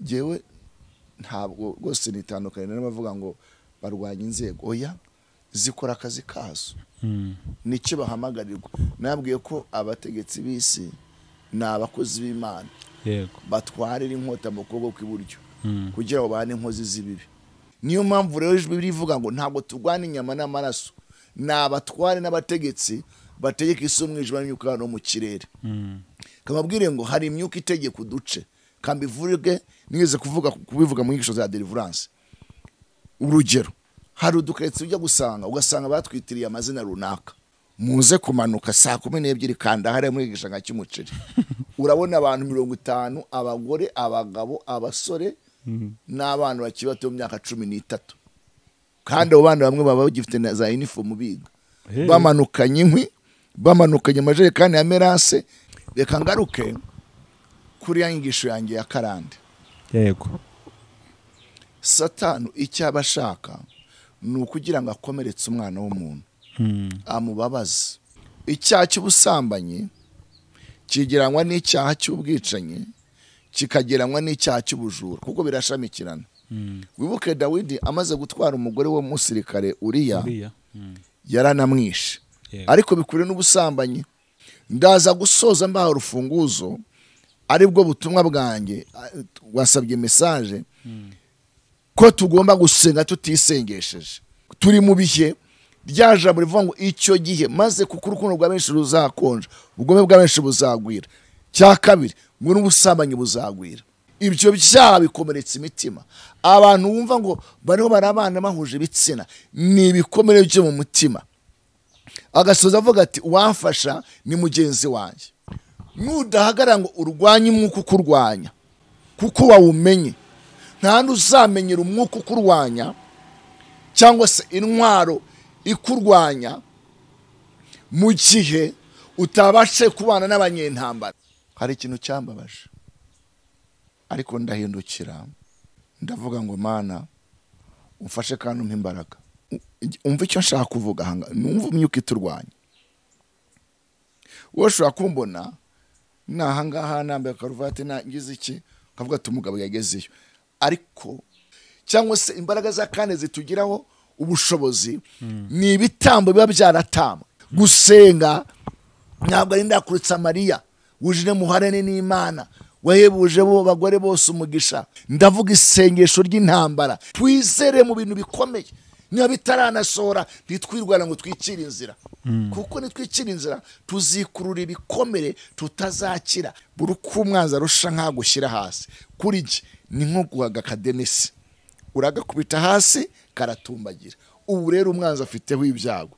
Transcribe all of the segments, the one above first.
Jewe ntabwo rwose nitandukanye n'abavuga ngo barwanya inzego, oya, zikora akazi kazo, nicyo bahamagarirwa. Nabwiye ko abategetsi b'isi ni abakozi b'Imana, batwarira inkota mu kuboko kw'iburyo kugira ngo bahane inkozi z'ibibi. Niyo mpamvu rero ijwi rivuga ngo ntabwo turwana inyama n'amaraso, ni abatware n'abategetsi bategeka isi umwijima n'imyuka no mu kirere. Kamabwire ngo hari imyuka itegeka uduce, kambivuge nigeze kuvuga kubivuga mu nyigisho za deliverance. Urugero, hari udukaretse ujya gusanga ugasanga batwitiriye amazina runaka, muze kumanuka saa 12 kanda hariya muri igishanga cy'umuceri, urabona abantu 50, abagore, abagabo, abasore n'abana bakiri bato mu myaka 13, kandi abo bana bamwe baba bagifite na za uniform biga, bamanukanye inkwi, bamanukanye amajerekani ya merase. Reka ngaruke kuri ya nyigisho yanjye ya karande. Yego. Satani icyo aba ashaka ni ukugira ngo akomeretse umwana w'umuntu, amubabaze. Icyaha cy'ubusambanyi kigereranywa n'icyaha cy'ubwicanyi, kikagereranywa n'icyaha cy'ubujura, kuko birashamikirana. Wibuke Dawidi amaze gutwara umugore w'umusirikare Uriya, yaranamwishe, ariko bikure n'ubusambanyi. Ndaza gusoza mbaha urufunguzo, aribwo butumwa bwanjye wasabye message ko tugomba gusenga tutisengesheje. Turi mu bihe rya jambo rivuga ngo icyo gihe maze kuko urukundo rwa benshi ruzakonja, ubugome bwa benshi buzagwira. Cya kabiri ngo n'ubusambanyi buzagwira. Ibyo byaha bikomeretsa imitima. Abantu wumva ngo bariho barabana bahuje ibitsina, ni ibikomere byo mu mutima. Agasoza avuga ati uwamfasha ni mugenzi wanjye. Nudahagarara ngo urwanye umwuka ukurwanya, kuko wawumenye, nta n'uzamenyera umwuka ukurwanya cyangwa se intwaro ikurwanya mu gihe utabashe kubana n'abanyentambara. Hari ikintu cyambabaje, ariko ndahindukira ndavuga ngo Mana umfashe kandi umpe imbaraga. Umva icyo nshaka kuvuga aha, numva imyuka iturwanya. Wowe ushobora kumbona naha ngaha nambaye karuvati ngize iki, ukavuga ati umugabo yagezeyo, ariko cyangwa se imbaraga za kane zitugiraho ubushobozi ni ibitambo biba byaratambwe. Gusenga ntabwo ari ndakurutsa Mariya wuje muharane n'Imana wahebuje bo bagore bose umugisha. Ndavuga isengesho ry'intambara, twizere mu bintu bikomeye, niba bitaranasohora ntitwirwana ngo twicire inzira, kuko nitwicira inzira tuzikurura ibikomere tutazakira. Buri uko umwanzi arusha nkagushyira hasi kuri jye ni nko guhaga akadenesi, uragakubita hasi karatumbagira. Ubu rero umwanzi afiteho ibyago.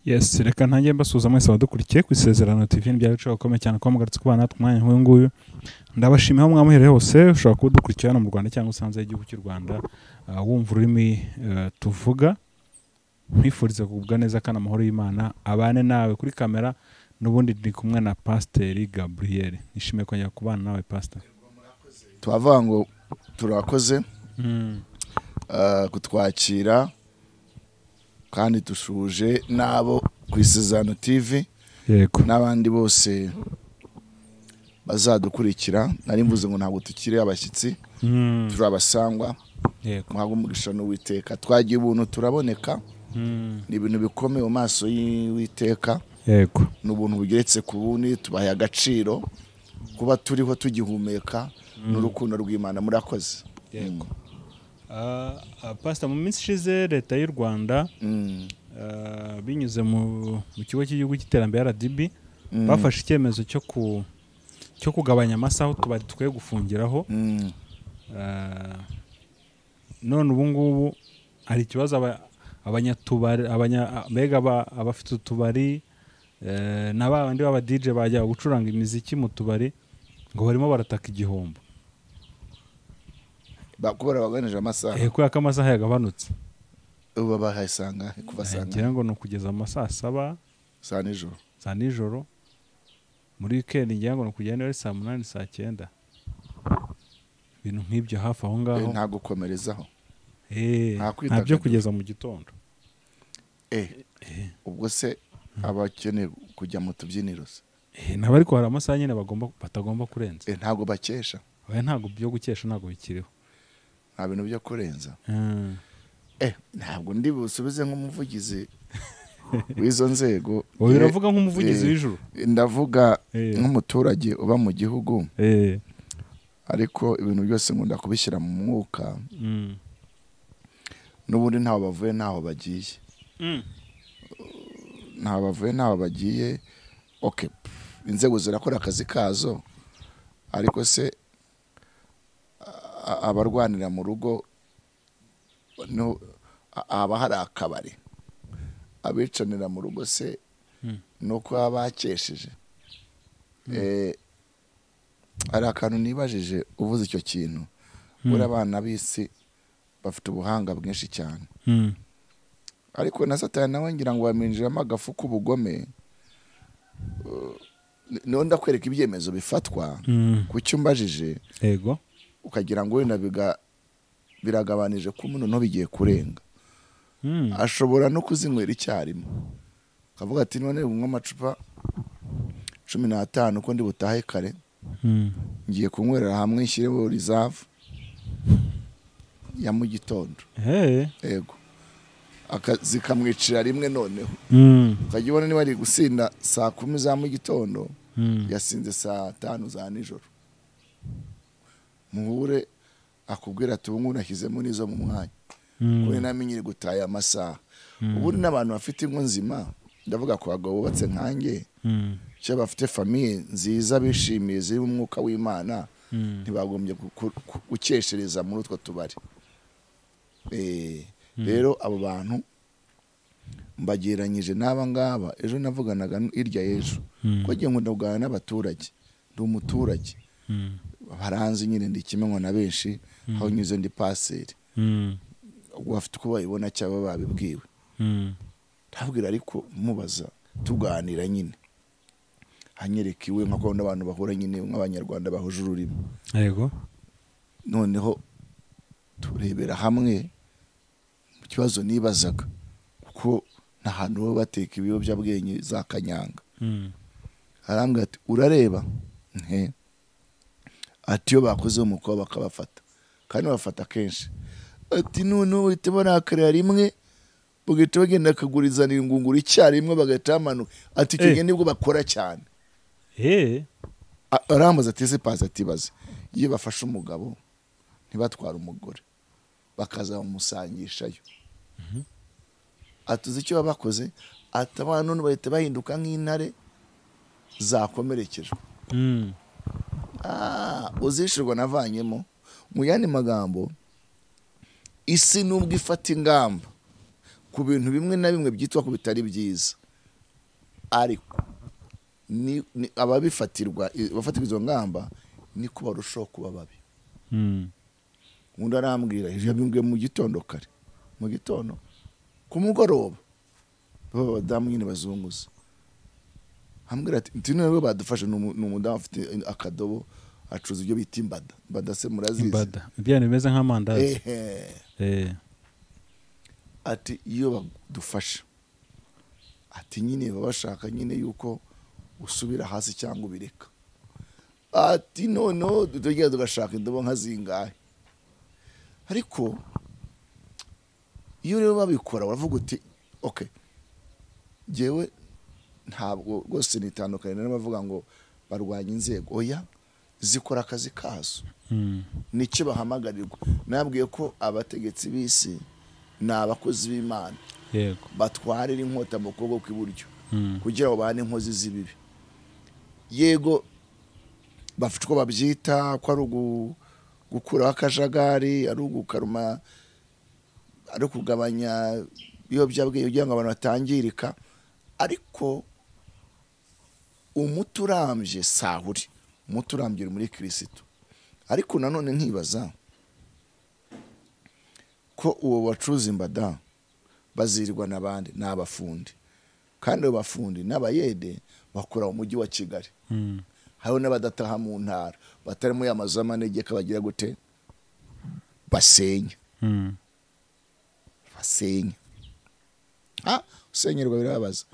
Yes, reka ntange mbasuhuza mwese abadukurikiye ku Isezerano TV. Ni by'agaciro gakomeye cyane kuba mugarutse kubana natwe umwanya nk'uyu nguyu. Ndabashimiye aho mwamuhereye hose, ushobora kuba udukurikira hano mu Rwanda cyangwa hanze y'igihugu cy'u Rwanda, wumva ururimi tuvuga. Nkwifuriza kugubwa neza kandi amahoro y'Imana abane nawe. Kuri kamera n'ubundi ndi kumwe na Pasiteri Gabriel. Nishimiye kongera kubana nawe Pastor. Twavuga ngo turakoze kutwakira, kandi dushuje nabo ku Isezerano TV n'abandi bose bazadukurikira. Nari mvuze ngo ntabwo tukiri abashyitsi, turabasangwa. Muhabwe umugisha n'Uwiteka. Twagiye ubuntu turaboneka, ni ibintu bikomeye mu maso y'Uwiteka. Ni ubuntu bugeretse ku bundi, tubahaye agaciro kuba turiho tugihumeka n'urukundo rw'Imana. Murakoze. Yego. Pastor, mu minsi ishize leta y'u Rwanda binyuze mu kigo cy'igihugu cy'iterambere RDB bafashe icyemezo cyo kugabanya amasaha utubari tukwiye gufungiraho. None ubu ngubu hari ikibazo abanyatubari, mbega abafite utubari na babandi baba DJ bajya gucuranga imiziki mu tubari ngo barimo barataka igihombo. Bakubara baganije amasaha. Kubera ko amasaha yagabanutse. Ubu bahayisanga kuva sanga. Ngira ngo ni ukugeza amasaha 7 za nijoro. Za nijoro. Muri weekend ngira ngo ni ukugenda ari saa 8 saa 9. Ibintu nk'ibyo hafi aho ngaho. Nta gukomerezaho. Nta byo kugeza mu gitondo. Ubwo se Abakeneye kujya mu tubyiniro se. Nabo ariko hari amasaha nyine batagomba kurenza. Ntabwo bakesha. Oya, ntabwo byo gukesha ntabwo bikiriho. Nta bintu byo kurenza. Ntabwo ndi busubize nk'umuvugizi w'izo nzego. Oya, uravuga nk'umuvugizi w'ijuru. Ndavuga nk'umuturage uba mu gihugu. Ariko ibintu byose nkunda kubishyira mu mwuka. N'ubundi ntaho bavuye ntaho bagiye. Ntaho bavuye ntaho bagiye. Okay, inzego zirakora akazi kazo, ariko se abarwanira mu rugo no aba hari akabari, abicanira mu rugo se nuko abakesheje. Ari akantu nibajije uvuze icyo kintu. Buri abana b'isi bafite ubuhanga bwinshi cyane. Ariko na Satani nawe ngira ngo baminjiramo agafu k'ubugome. Niho ndakwereka ibyemezo bifatwa ku cyo umbajije. Yego. Ukagira ngo wenda biragabanije ko umuntu no bigiye kurenga. Ashobora no kuzinywera icyarimwe. Akavuga ati none unywa amacupa 15 ko ndi butahe kare. Ngiye kunywerera hamwe nshyireho reserve ya mu gitondo. Yego. Zikamwicira rimwe noneho. Ukajya ubona niba ari gusinda saa 10 za mu gitondo, yasinze saa 5 za nijoro. Muhure akubwira ati ubu nashyizemo nizo mu mwanya. Kuko namenyere gutaya amasaha. Ubundi n'abantu bafite ingo nzima, ndavuga ku bagabo bubatse nkanjye, cyo bafite famille nziza bishimiye ziri mu mwuka w'Imana, ntibagombye gukeshereza muri utwo tubari. Rero abo bantu mbagereranyije n'aba ngaba ejo navuganaga irya ejo, ko ngiye nkunda kuganira n'abaturage, ndi umuturage. Baranzi nyine ndi kimenywa na benshi, aho nyuze ndi paseri. Ubwo bafite uko bayibona cyangwa babibwiwe. Ndabwira ariko mubaza tuganira nyine, hanyereka iwe nka ko n'abantu bahura nyine nk'abanyarwanda bahuje ururimi. Yego. Noneho turebera hamwe mu kibazo nibazaga, kuko nta hantu baba bateka ibiyobyabwenge za kanyanga. Arambwira ati urareba nte, ati iyo bakoze umukobwa bakabafata, kandi bafata kenshi. Ati none uhita barakarira rimwe bagahita bagenda bakagurizana ingunguru icyarimwe bagahita bamanuka. Ati icyo gihe nibwo bakora cyane. Arambaza ati ese pazi, ati baze iyo bafashe umugabo ntibatwara umugore bakaza bamusangishayo. Atuzi icyo babakoze, ati abana none bahita bahinduka nk'intare zakomerekejwe. Uzishirwa navanyemo. Mu yandi magambo, isi nubwo ifata ingamba ku bintu bimwe na bimwe byitwa ko bitari byiza, ariko ni ababifatirwa bafatirwa izo ngamba niko barushaho kuba babi. Undi arambwira yabimbwiye mu gitondo kare, mu gitondo ku mugoroba baba abadamu nyine bazunguza. Ambwira ati nti none badufashe, ni umudamu afite akadobo acuza ibyo bita imbada. Imbada se murazizi? Imbada ibyo bimeze nk'amandazi. Ati iyo badufasha, ati nyine baba bashaka nyine yuko usubira hasi cyangwa ubireka. Ati noneho tugenda tugashaka indobo nka zingahe. Ariko iyo rero babikora uravuga uti okay, jewe ntabwo rwose nitandukanye n'abavuga ngo barwanya inzego. Oya, zikora akazi kazo. Nicyo bahamagarirwa. Nabwiye ko abategetsi b'isi ni abakozi b'Imana. Yego. Batwarira inkota mu kuboko kw'iburyo kugira ngo bahane inkozi z'ibibi. Yego bafite uko babyita, ko ari gukuraho akajagari, ari ugukaruma, ari kugabanya ibiyobyabwenge kugira ngo abantu batangirika, ariko umuti urambye sahuri, umuti urambye uri muri Kristo. Ariko nanone nkibaza ko uwo bacuruza imbada bazirwa n'abandi n'abafundi, kandi abo bafundi n'abayede bakora mu mujyi wa Kigali. Hariho n'abadataha mu ntara batari muri amazu y'amanegeka bagira gute, basenya. Basenya. Usenyerwa birababaza.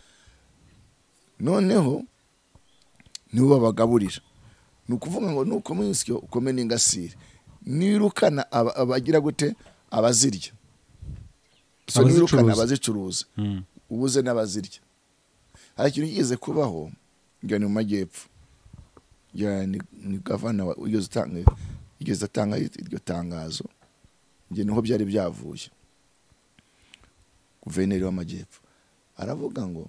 Noneho nibo babagaburira. Ni ukuvuga ngo nukoma insyo ukome n'ingasire, nirukana abagira gute abazirya, so nirukana abazicuruza ubuze n'abazirya. Hari ikintu kigeze kubaho njya mu majyepfo, ni gavana wigeze atanga iryo tangazo, njye niho byari byavuye. Guverineri w'amajyepfo aravuga ngo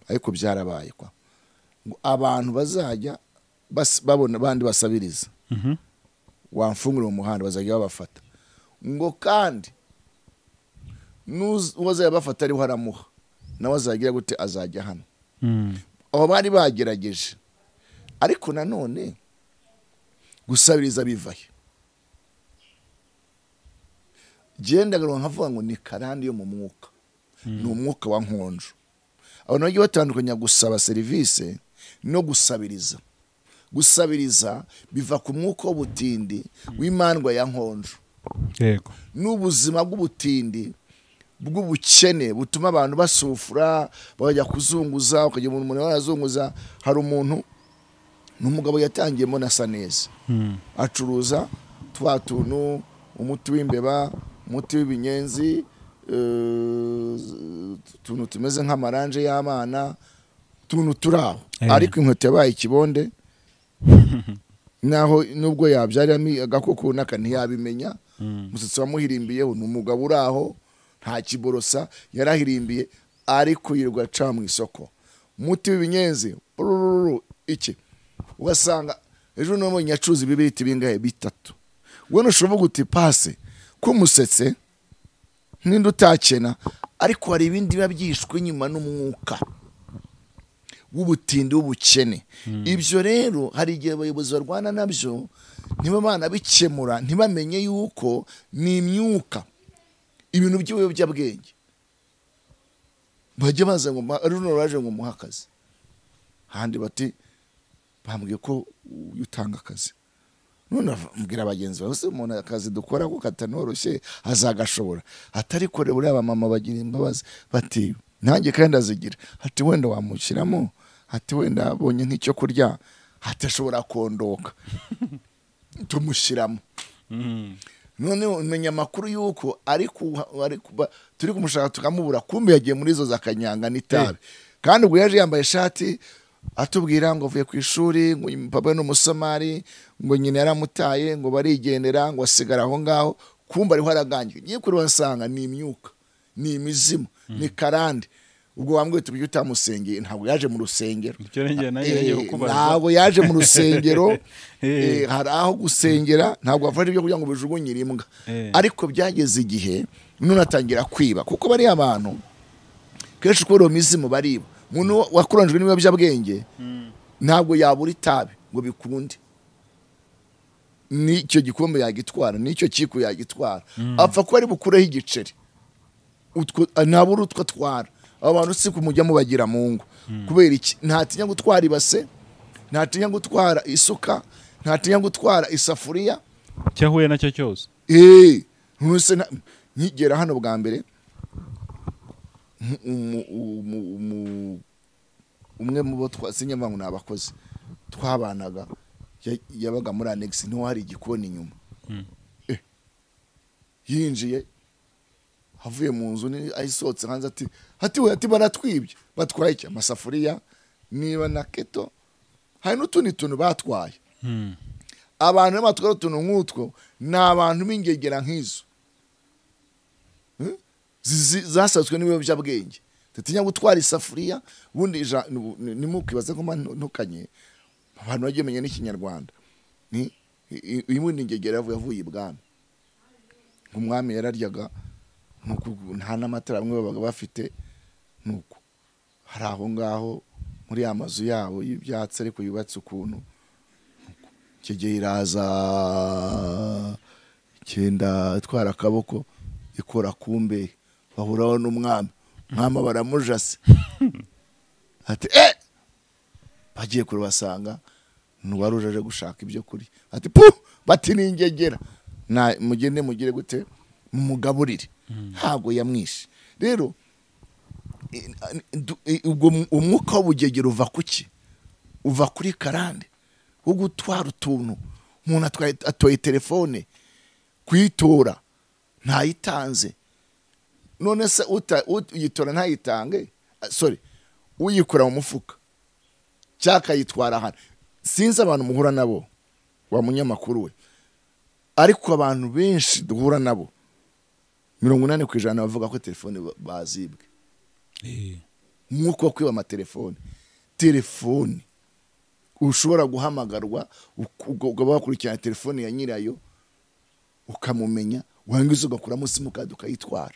ariko byarabaye kwa ngo abantu bazajya babona bandi basabiriza wamfungura mu muhanda bazajya babafata, ngo kandi n'uwazajya bafata ariho aramuha nawe azagira gute azajya hano. Abo bari bagerageje, ariko nanone gusabiriza bivahe. Genda nkavuga ngo ni karande yo mu mwuka, ni umwuka wa nkonjo. Abantu bagiye batandukanya gusaba serivisi no gusabiriza. Gusabiriza biva ku mwuka w'ubutindi w'imandwa ya nkonjo. Yego. N'ubuzima bw'ubutindi bw'ubukene butuma abantu basufura bajya kuzunguza, ukajya umuntu arazunguza. Hari umuntu n'umugabo yatangiyemo nasa neza, acuruza twa tuntu, umuti w'imbeba, umuti w'ibinyenzi, tuntu tumeze nk'amaranje y'abana, tuntu turaho. Ariko inkweto yabaye ikibonde, naho nubwo yabyaramo agakoko naka ntiyabimenya. Umusatsi wamuhirimbiyeho, ni umugabo uraho nta kiborosa yarahirimbiye, ariko yirirwa aca mu isoko. Umuti w'ibinyenzi iki ugasanga ejo n'ubu nyacuruza ibibiriti bingahe bitatu. We nushoboka uti pase kumusetse ninde utakena, ariko hari ibindi biba byishwe inyuma n'umwuka w'ubutindi w'ubukene. Ibyo rero hari igihe abayobozi barwana nabyo ntibabana bikemura, ntibamenye yuko ni imyuka, ibintu by'ibiyobyabwenge. Bajya baza ngo runo raje ngo muhe akazi, handi bati bambwiye ko utanga akazi. None mbwira bagenzi bawe se umuntu akazi dukora ko katanoroshye azagashobora, atari kore buri aba mama bagira imbabazi bati nanjye kandi azigira, ati wenda wamushyiramo, ati wenda abonye nk'icyo kurya atashobora kondoka tumushyiramo. None umenya amakuru yuko ariko turi kumushaka tukamubura, kumbe yagiye muri izo zakanyanga n'itabi. Kandi ubwo yaje yambaye ishati atubwira ngo avuye ku ishuri, ngo papa ni umusomali, ngo nyina yaramutaye, ngo barigendera, ngo asigara aho ngaho, kumbe ariho aragangiye. Ngiye kuri wasanga ni imyuka, ni imizimu, ni karande. Ubwo wambwiye uti utamusengeye, ntabwo yaje mu rusengero. Ntabwo yaje mu rusengero, hari aho gusengera, ntabwo afashe ibyo kugira ngo bijugunyire imbwa. Ariko byageze igihe none atangira kwiba, kuko bari abantu kenshi kubera imizimu bariba. Umuntu wakuranjwe n'ibiyobyabwenge ntabwo yabura itabi ngo bikunde, n'icyo gikombe yagitwara, n'icyo kiko yagitwara, apfa kuba ari bukureho igiceri, ntabura utwo atwara. Abo bantu si kumujya mubagira mu ngo kubera iki? Ntatinya gutwara ibase, ntatinya gutwara isuka, ntatinya gutwara isafuriya, cyahuye nacyo cyose. Ntuse nkigera hano bwa mbere, umwe mu bo twasinya ngo nabakozi twabanaga yabaga muri annex, niho hari igikoni inyuma. Yinjiye avuye mu nzu ayisohotse hanze ati hati we ati baratwibye, batwaye iki? Amasafuriya niba na keto, hari n'utundi tuntu batwaye. Abantu batwara utuntu nk'utwo ni abantu b'ingegera nk'izo zasatswe n'ibiyobyabwenge. Tatinya gutwara isafuriya, ubundi nimukibaza ko ntukanye abantu bagiye menya n'ikinyarwanda. Ni ubundi ingegera yavuye ibwami, umwami yararyaga nta n'amatara bamwe babaga bafite, nuko hari aho ngaho muri ya mazu yabo y'ibyatsi ariko yubatse ukuntu. Icyo gihe iraza icyenda itwara akaboko ikora kumbe, bahuraho n'umwami, umwami baramujase ati bagiye kurubasanga n'uwari aje gushaka ibyo kurya, ati pu bati ningegera na mugende mugire gute mumugaburire. Ntabwo yamwishe. Rero Ubwo umwuka w'ubugegera uva kuki? Uva kuri karande wo gutwara utuntu. Umuntu atoye telefone kuyitora ntayitanze, none se uyitora ntayitange, sorry, uyikura mu mufuka cyakayitwara hano. Sinzi abantu muhura nabo wa munyamakuru we, ariko abantu benshi duhura nabo 80% bavuga ko telefone bazibwe. Umwuka wo kwiba amatelefone, telefone ushobora guhamagarwa ukaba wakurikirana telefone ya nyirayo ukamumenya, warangiza ugakuramo simukadi ukayitwara.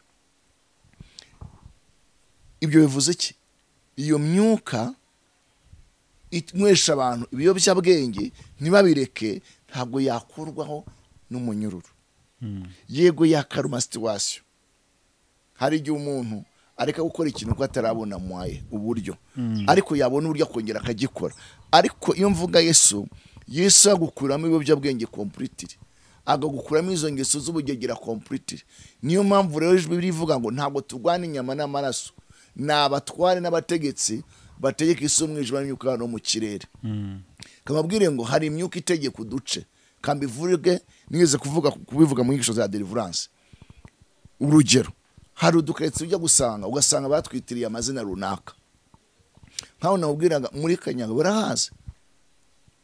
Ibyo bivuze iki? Iyo myuka inywesha abantu ibiyobyabwenge ntibabireke, ntabwo yakurwaho n'umunyururu. Yego yakaruma situation. Hari igihe umuntu areka gukora ikintu ko atarabona mwaye uburyo, ariko yabona uburyo akongera akagikora. Ariko iyo mvuga Yesu, Yesu agukuramo ibiyobyabwenge completely, agagukuramo izo ngeso z'ubugegera completely. Niyo mpamvu rero ijwi rivuga ngo ntabwo turwana inyama n'amaraso, ni abatware n'abategetsi bategeka isi umwijima n'imyuka no mu kirere. Kamabwire ngo hari imyuka itegeka uduce. Kambivuge nigeze kuvuga kubivuga mu nyigisho za deliverance. Urugero, hari udukaretse ujya gusanga ugasanga batwitiriye amazina runaka. Nkaho nawubwiraga muri Kanyaga barahazi.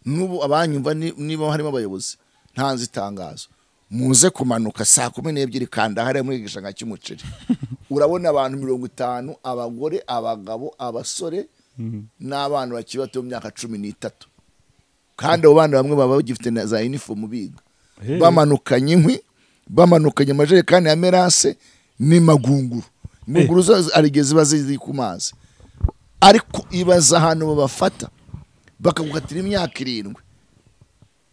Nubu abanyumva niba harimo abayobozi ntanze itangazo, muze kumanuka saa 12 kanda hariya muri gishanga cy'umuceri. Urabona abantu 50, abagore, abagabo, abasore n'abana bakiri bato mu myaka 13. Kandi abo bana bamwe baba bagifite na za uniform biga. Bamanukanye inkwi, bamanukanye amajerekani ya merase n'imagunguru. Ingunguru zo arigeze ziba ziri ku mazi. Ariko ibaza ahantu babafata bakagukatira imyaka 7,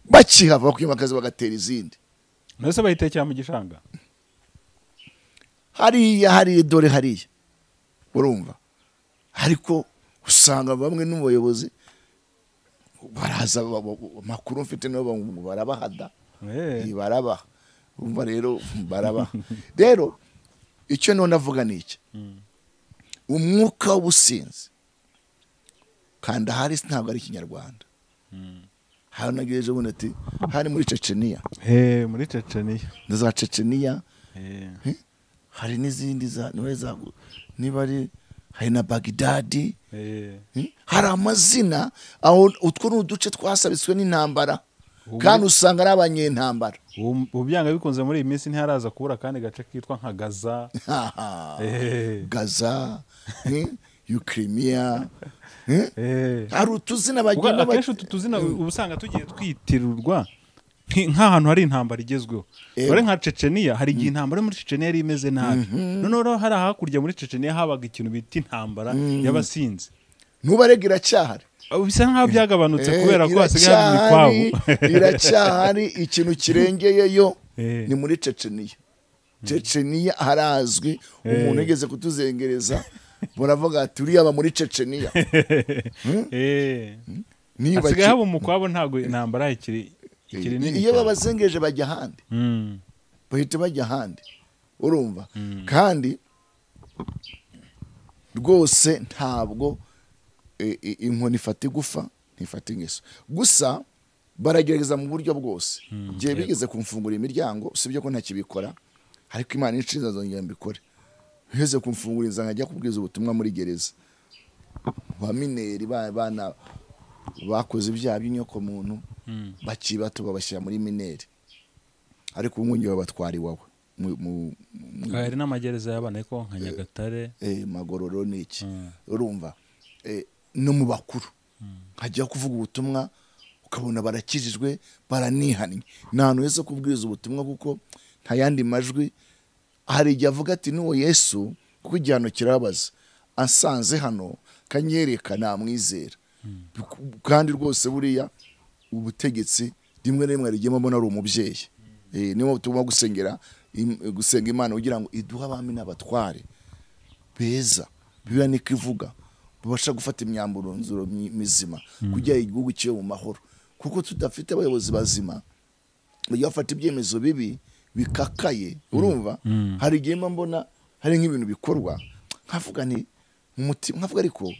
bakihava bakimakaza bagatera izindi. Nase bayitekera mu gishanga hariya hariya, dore hariya, urumva. Ariko usanga bamwe n'umuyobozi baraza, amakuru mfite nabo barabahada, barabaha. Urumva rero barabaha. Rero icyo none avuga ni iki? Umwuka w'ubusinzi kandi ahari ntabwo ari ikinyarwanda. Hano nagejeje ubona ati hari muri Chechenia. Muri Chechenia. Za Chechenia. Hari n'izindi za niba ari hari na Baghdad. Hari amazina aho utwo n'uduce twasabitswe n'intambara, kandi usanga ari abanyentambara. Ubu byanga bikunze muri iyi minsi ntiharaza kubura kandi gace kitwa nka Gaza. Gaza, Ukraine. Hari utuzina bagenda akenshi utu tuzina ubusanga tugiye twitirirwa nk'ahantu hari intambara igezweho. Bare nka Chechenia, hari igihe intambara muri Chechenia yari imeze nabi. Noneho hari hakurya muri Chechenia habaga ikintu bita intambara y'abasinzi. Nubarega iracyahari. Bisa nkaho byagabanutse kubera ko hasigaye hari imikwabo. Iracyahari, ikintu kirengeyeyo ni muri Chechenia. Chechenia harazwi, umuntu yigeze kutuzengereza baravuga ati uriya aba muri Chechenia. Hasigaye haba umukwabo, ntabwo intambara ikiri nini. Iyo babazengeje bajya ahandi, bahita bajya ahandi, urumva. Kandi rwose ntabwo inkoni ifata igufa ntifata ingeso. Gusa baragerageza mu buryo bwose. Gihe bigeze kumfungura imiryango, usibye ko ntakibikora, ariko Imana inshinza zongera mbikore. Heze kumfungura inzanga nkajya kubwiza ubutumwa muri gereza. Ba mineri bana bakoze ibyaha by'inyoko muntu bakiri bato babashyira muri mineri, ariko ubu ngiye babatwara iwawe hari n'amagereza y'abana ariko nka Nyagatare, Magororo n'iki, urumva. No mu bakuru nkajya kuvuga ubutumwa ukabona barakijijwe baranihannye. Ni ahantu heza kubwiriza ubutumwa kuko nta yandi majwi. Hari igihe avuga ati n'uwo Yesu kuko igihano kirabaza, asanze hano kanyereka namwizera. Kandi rwose buriya ubutegetsi rimwe na rimwe rigema mbona ari umubyeyi. Niyo tugomba gusengera, gusenga Imana kugira ngo iduhe abami n'abatware beza. Bibiliya niko ivuga, babasha gufata imyambaro nzuro mizima kugira igihugu kibe mu mahoro. Kuko tudafite abayobozi bazima bajya bafata ibyemezo bibi bikakaye, urumva. Hari igihe mbona hari nk'ibintu bikorwa nkavuga nti Mu mutima nkavuga ariko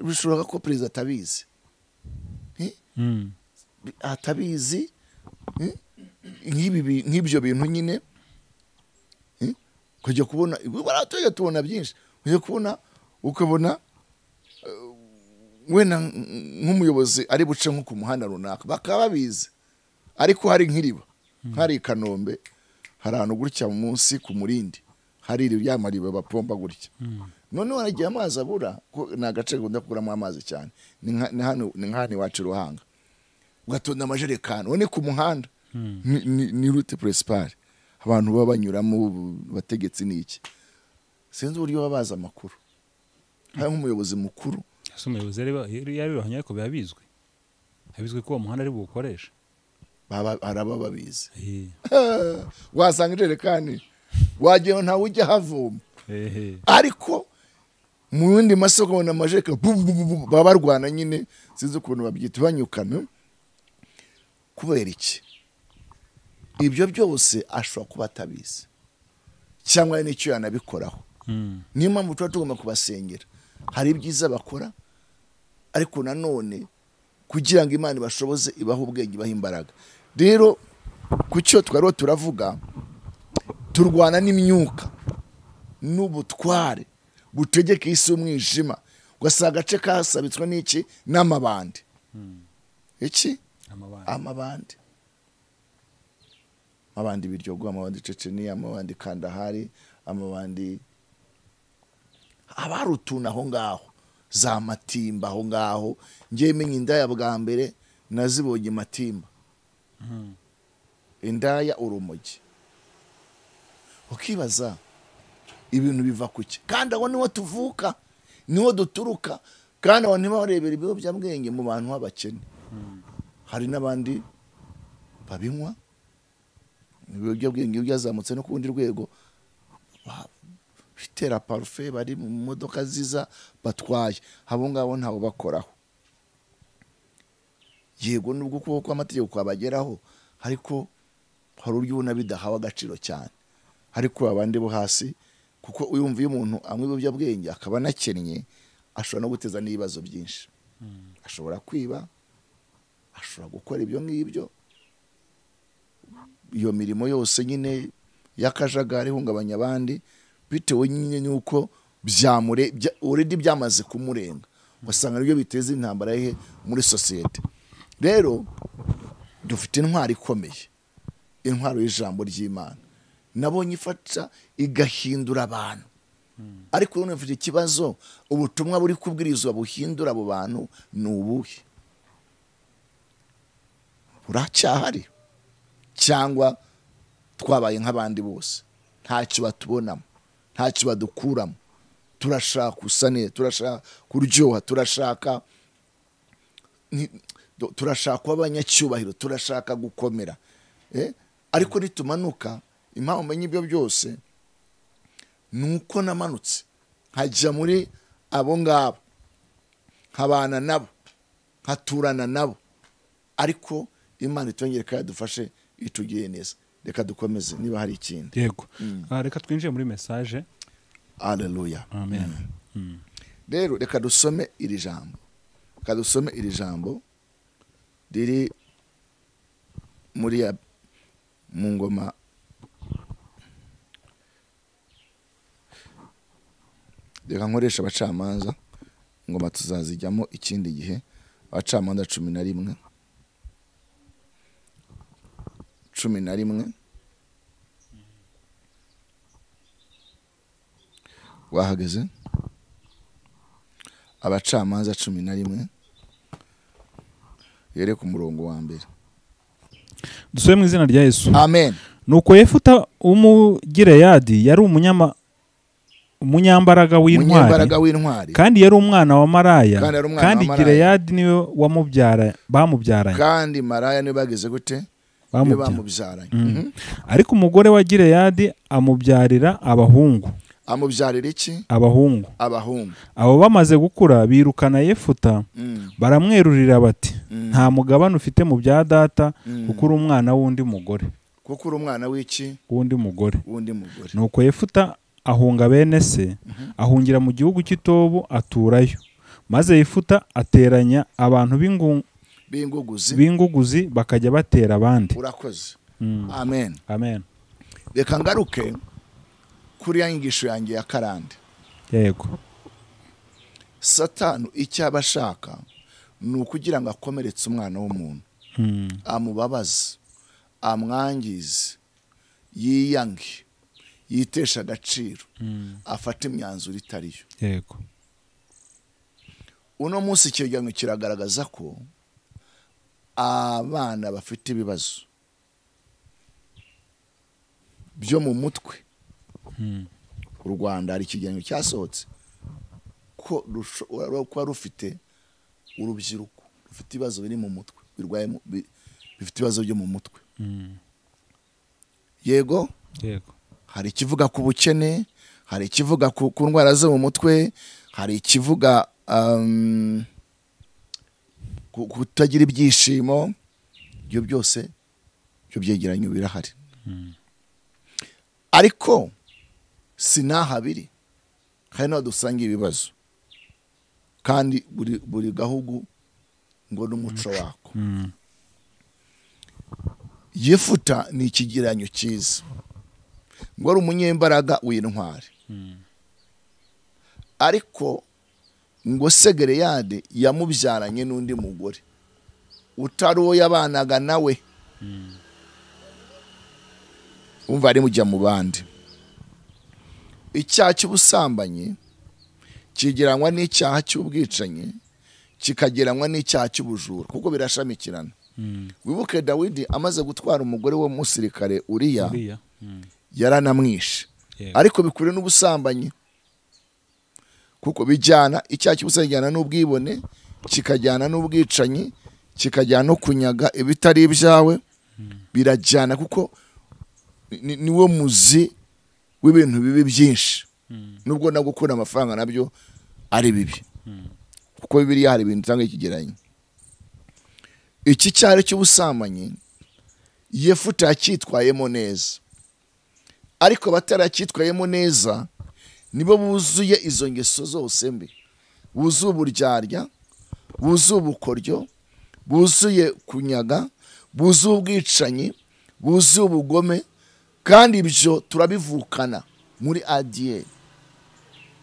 bishoboka ko perezida atabizi, atabizi nk'ibyo bintu nyine. Kujya kubona baratujya tubona byinshi, kujya kubona ukabona wenda nk'umuyobozi ari buce nko ku muhanda runaka bakaba babizi, ariko hari nk'iriba hari i Kanombe hari ahantu gutya munsi ku Murindi hari iriya mariba bapomba gutya, noneho haragiye amazi abura, ni agace gakunda kuburamo amazi cyane, ni hano iwacu Ruhanga, ugatonda amajerekani one ku muhanda ni route principale abantu baba banyuramo bategetsi n'iki, sinzi uburyo baba bazi amakuru. Hari nk'umuyobozi mukuru, ese umuyobozi yari ariko biba bizwi, abizwi ko uwo muhanda ari buwukoresha, haraba babizi. Wasanga ijerekani wagira ntawe ujya havoma, ariko mu yindi masoko ubona amajerekani baba barwana nyine, sinzi ukuntu babyita, banyukana. Kubera iki? Ibyo byose ashobora kuba atabizi cyangwa n'icyo yanabikoraho. Niyo mpamvu tuba tugomba kubasengera. Hari ibyiza bakora, ariko nanone kugira ngo Imana ibashoboze, ibahe ubwenge, ibahe imbaraga. Rero ku cyo twariho turavuga, turwana n'imyuka n'ubutware butegeka isi y'umwijima, ugasanga agace kasabitswe n'iki? N'amabandi. Iki? Amabandi. Amabandi Biryogo, amabandi Ceceniya, amabandi Kandahari, amabandi abari utuntu aho ngaho, za Matimba aho ngaho. Ngiye menya indaya bwa mbere nazibonye Matimba, indaya urumogi. Ukibaza ibintu biva kuki? Kandi aho niho tuvuka, niho duturuka, kandi aho niho barebera ibiyobyabwenge mu bantu b'abakene. Hari n'abandi babinywa ibiyobyabwenge byazamutse no ku rundi rwego, bitera parufe, bari mu modoka ziza batwaye, abo ngabo ntawo bakoraho. Yego nubwo ukuboko kw'amategeko kwabageraho, ariko hari uburyo ubona bidahawe agaciro cyane. Ariko abandi bo hasi, kuko uyumva iyo umuntu anywa ibiyobyabwenge akaba anakennye, ashobora no guteza n'ibibazo byinshi. Ashobora kwiba, ashobora gukora ibyo ngibyo, iyo mirimo yose nyine y'akajagari ihungabanya abandi, bitewe nyine n'uko already byamaze kumurenga, ugasanga nibyo biteza intambara he muri sosiyete. Rero dufite intwaro ikomeye, intwaro y'ijambo ry'Imana, nabonye ifata igahindura abantu. Ariko none mfite ikibazo, ubutumwa buri kubwirizwa buhindura abo bantu ni ubuhe? Buracyahari cyangwa twabaye nk'abandi bose? Ntacyo batubonamo, ntacyo badukuramo. Turashaka gusa neza, turashaka kuryoha, turashaka kuba abanyacyubahiro, turashaka gukomera. Ariko nitumanuka, impamvu menye ibyo byose nuko namanutse nkajya muri abo ngabo, nkabana nabo, nkaturana nabo, ariko Imana itongere kandi dufashe itugire neza. Reka dukomeze niba hari ikindi. Yego. Reka twinjiye muri message. Haleluya. Amen. Rero reka dusome iri jambo. Reka dusome iri jambo riri muri mu ngoma reka nkoresha abacamanza, ingoma tuzazijyamo ikindi gihe. Abacamanza 11 11 wahageze? Abacamanza 11 yere ku murongo wa mbere. Dusome mu izina rya Yesu. Amen. Nuko Yefuta w'Umugileyadi yari umunyambaraga w'intwari, kandi yari umwana wa Maraya, kandi Gileyadi niwe bamubyaranye. Kandi Maraya niwe bageze gute? Bamubyaranye. Ariko umugore wa Gileyadi amubyarira abahungu. Amubyarira iki? Abahungu. Abahungu. Abo bamaze gukura birukana Yefuta, baramwerurira bati nta mugabane ufite mu bya data, kuko uri umwana w'undi mugore. Kuko uri umwana w'iki? W'undi mugore. W'undi mugore. Nuko Yefuta ahunga bene se, ahungira mu gihugu cy'Itobu aturayo. Maze Yefuta ateranya abantu b'inguguzi bakajya batera abandi. Urakoze. Amen. Amen. Reka ngaruke kuri ya nyigisho yanjye ya karande. Yego. Satani icyo aba ashaka ni ukugira ngo akomeretse umwana w'umuntu, amubabaze, amwangize, yiyange, yitesha agaciro, afate imyanzuro itariyo. Yego. Uno munsi icyegeranyo kiragaragaza ko abana bafite ibibazo byo mu mutwe. U Rwanda hari ikigereranyo cyasohotse ko kuba rufite urubyiruko rufite ibibazo biri mu mutwe, birwaye, bifite ibibazo byo mu mutwe. Yego. Yego. Hari ikivuga ku bukene, hari ikivuga ku ndwara zo mu mutwe, hari ikivuga kutagira ibyishimo. Ibyo byose ibyo byegeranyo birahari. Ariko sinahabiri hari n'aho dusanga ibibazo, kandi buri gahugu ngo n'umuco wako. Yefuta ni ikigereranyo cyiza, ngo ari umunyembaraga w'intwari, ariko ngo se Gileyadi yamubyaranye n'undi mugore utari uwo yabanaga nawe. Umva ari mujya mu bandi. Icyaha cy'ubusambanyi kigereranywa n'icyaha cy'ubwicanyi, kikagereranywa n'icyaha cy'ubujura, kuko birashamikirana. Wibuke Dawidi amaze gutwara umugore wo musirikare Uriya, yaranamwishe. Ariko bikure n'ubusambanyi, kuko bijyana icyaha cy'ubusambanyi kijyana n'ubwibone, kikajyana n'ubwicanyi, kikajyana no kunyaga ibitari ibyawe, birajyana kuko niwo muzi w'ibintu bibi byinshi. Nubwo no gukura amafaranga nabyo ari bibi, kuko Bibiliya hari ibintu itanga ikigereranyo. Iki cyari cy'ubusambanyi Yefuta yacyitwayemo neza, ariko bataracyitwayemo neza nibo buzuye izo ngeso zose mbi, buzuye uburyarya, buzuye ubukoryo, buzuye kunyaga, buzuye ubwicanyi, buzuye ubugome. Kandi ibyo turabivukana muri ADN,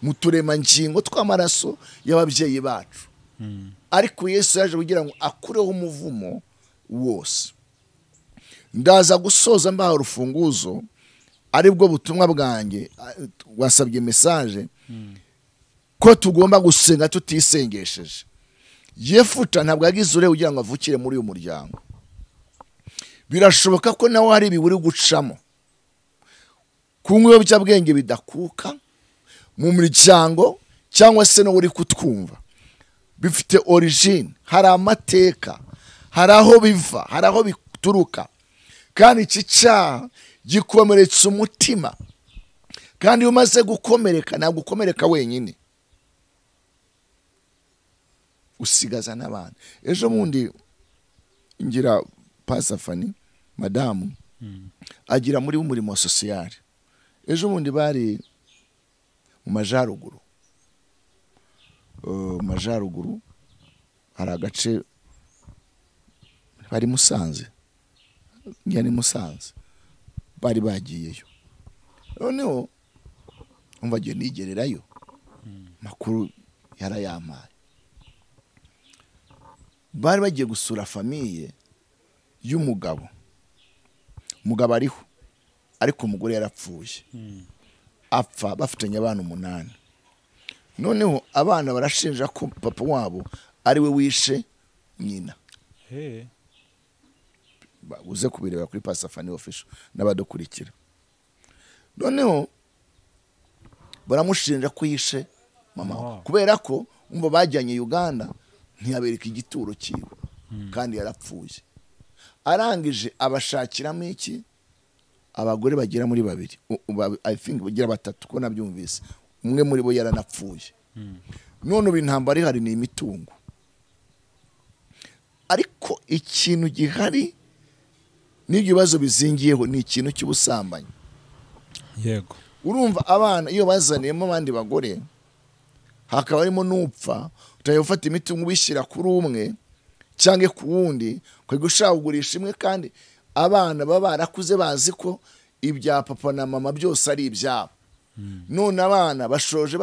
mu turemangingo tw'amaraso y'ababyeyi bacu. Ariko Yesu yaje kugira ngo akureho umuvumo wose. Ndaza gusoza mbaha urufunguzo, aribwo butumwa bwanjye. Wasabye message ko tugomba gusenga tutisengesheje. Yefuta ntabwo yagize uruhare kugira ngo avukire muri uyu muryango. Birashoboka ko nawe hari ibiburi gucamo, kunywa ibiyobyabwenge bidakuka mu muryango, cyangwa se no uri kutwumva, bifite origine, hari amateka, hari aho biva, hari aho bituruka. Kandi iki cyaha gikomeretsa umutima, kandi iyo umaze gukomereka ntabwo ukomereka wenyine, usigaza n'abandi. Ejo bundi ngira Pasafani madamu agira muri umurimo social. Ejo bundi bari mu majaruguru, hari agace bari Musanze, njya Musanze, bari bagiyeyo. Noneho umva agiye nigererayo, makuru yarayampaye. Bari bagiye gusura famiye y'umugabo. Umugabo ariho, ariko umugore yarapfuye. Apfa bafitanye abana 8. Noneho abana barashinja ko papa wabo ari we wishe nyina. Uze kubireba kuri Pasafani official n'abadukurikira. Noneho baramushinja ko yishe mama we, kubera ko umva bajyanye Uganda ntiyabereka igituro cyiwe, kandi yarapfuye. Arangije abashakiramo iki abagore bagera muri 2, I think bagera 3 ko nabyumvise, umwe muri bo yaranapfuye. None ubu intambara ihari ni imitungo. Ariko ikintu gihari n'ibyo bibazo bizingiyeho ni ikintu cy'ubusambanyi. Yego. Urumva abana iyo bazaniyemo abandi bagore hakaba harimo n'upfa, utajya gufata imiti ngo ubishyira kuri umwe cyangwa ku wundi, ukajya ushaka kugurisha imwe, kandi abana baba barakuze bazi ko ibya papa na mama byose ari ibyabo. None abana bashoje